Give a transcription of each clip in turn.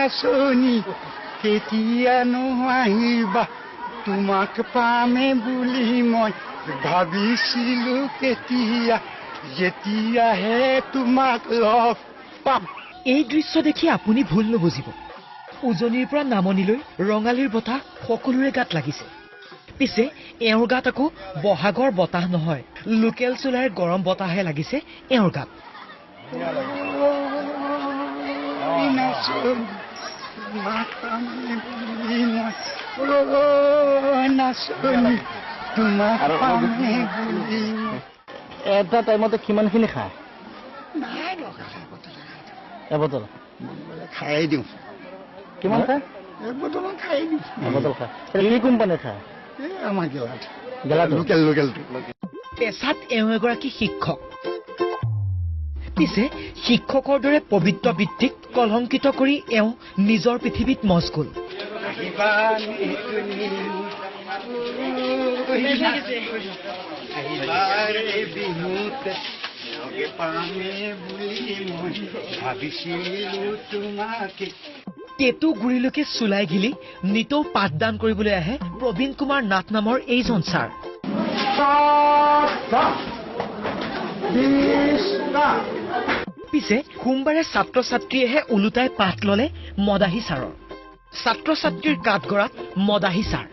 নাচনী কেতিয়ানো আহিবা, তোমাক পামে বুলি মই ভাবিছিলো কেতিয়া, যেতিয়াহে তোমাক লগ পাম। এই দৃশ্য দেখি আপুনি ভুল নুবুজিব। উজনিৰ পৰা নামনিলৈ ৰঙালীৰ বতাহ সকলোৰে গাত লাগিছে। পিছে এওঁৰ গাত আকৌ বহাগৰ বতাহ নহয়, লোকেল চুলাইৰ গৰম বতাহহে লাগিছে এওঁৰ গাত। এটা টাইমতে কিমানখিনি খায়? এবটল খাই দিওঁ। কিমান খায়? এবটল খাই দিওঁ। এবটল খায়। কি কোম্পানী খায়? আমাৰ গেলাত, লোকেল লোকেলটো। পেছাত এওঁ এগৰাকী শিক্ষক। পিছে শিক্ষকৰ দৰে পবিত্ৰ বৃত্তিক কলংকিত কৰি এওঁ নিজৰ পৃথিৱীত মচগুল। টেটু গুৰিলৈকে চুলাই গিলি নিতৌ পাঠদান কৰিবলৈ আহে প্ৰবীণ কুমাৰ নাথ নামৰ এইজন ছাৰ। পিছে সোমবাৰে ছাত্ৰ ছাত্ৰীয়েহে ওলোটাই পাঠ ললে মদাহী ছাৰৰ। ছাত্ৰ ছাত্ৰীৰ কাঠগড়াত মদাহী ছাৰ।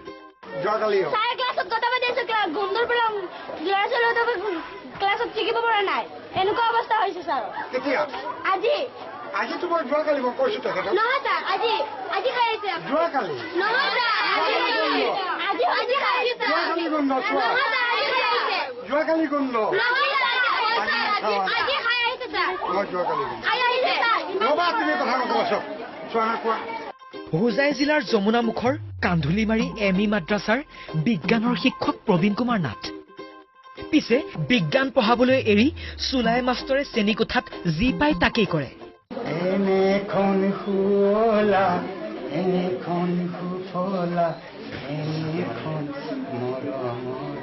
হোজাই জিলাৰ যমুনামুখৰ কান্ধুলিমাৰী এম ই মাদ্ৰাছাৰ বিজ্ঞানৰ শিক্ষক প্ৰবীণ কুমাৰ নাথ। পিছে বিজ্ঞান পঢ়াবলৈ এৰি চুলাই মাষ্টৰে শ্ৰেণীকোঠাত যি পায় তাকেই কৰে। এনেখন শুৱলা, এনেখন সুফলা, এনেখন মৰমৰ।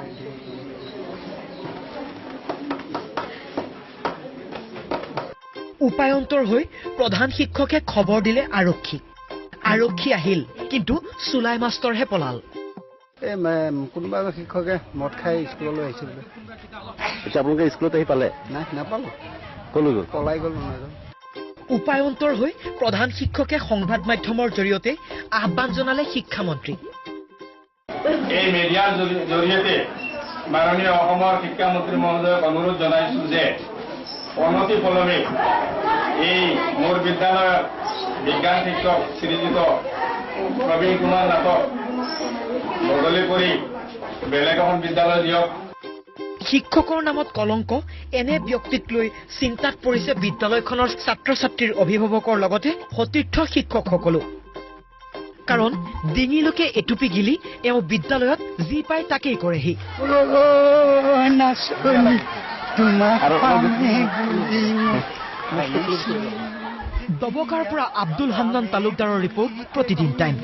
উপায়ন্তৰ হৈ প্ৰধান শিক্ষকে খবৰ দিলে আৰক্ষীক। আৰক্ষী আহিল, কিন্তু চুলাই মাষ্টৰহে পলাল। এই কোনোবা এজন শিক্ষকে মদ খাই স্কুললৈ আহিছিল। এতিয়া আপোনালোকে স্কুলত আহি পালে? নাই, নাপালো। কলৈ গ'ল? পলাই গ'ল। উপায়ন্তৰ হৈ প্ৰধান শিক্ষকে সংবাদ মাধ্যমৰ জৰিয়তে আহ্বান জনালে শিক্ষামন্ত্ৰীক। এই মিডিয়াৰ জৰিয়তে মাননীয় অসমৰ শিক্ষামন্ত্ৰী মহোদয়ক অনুৰোধ জনাইছো যে অনতি পলমে এই মোৰ বিদ্যালয়ৰ বিজ্ঞান শিক্ষক শ্ৰীযুত প্ৰবীণ কুমাৰ নাথক বদলি কৰি বেলেগ এখন বিদ্যালয় দিয়ক। শিক্ষকৰ নামত কলংক এনে ব্যক্তিক লৈ চিন্তাত পৰিছে বিদ্যালয়খনৰ ছাত্ৰ ছাত্ৰীৰ অভিভাৱকৰ লগতে সতীৰ্থ শিক্ষকসকলো। কাৰণ ডিঙিলৈকে এটুপি গিলি এওঁ বিদ্যালয়ত যি পায় তাকেই কৰেহি। ডবকাৰ পৰা আব্দুল হান্নান তালুকদাৰৰ ৰিপৰ্ট, প্ৰতিদিন টাইম।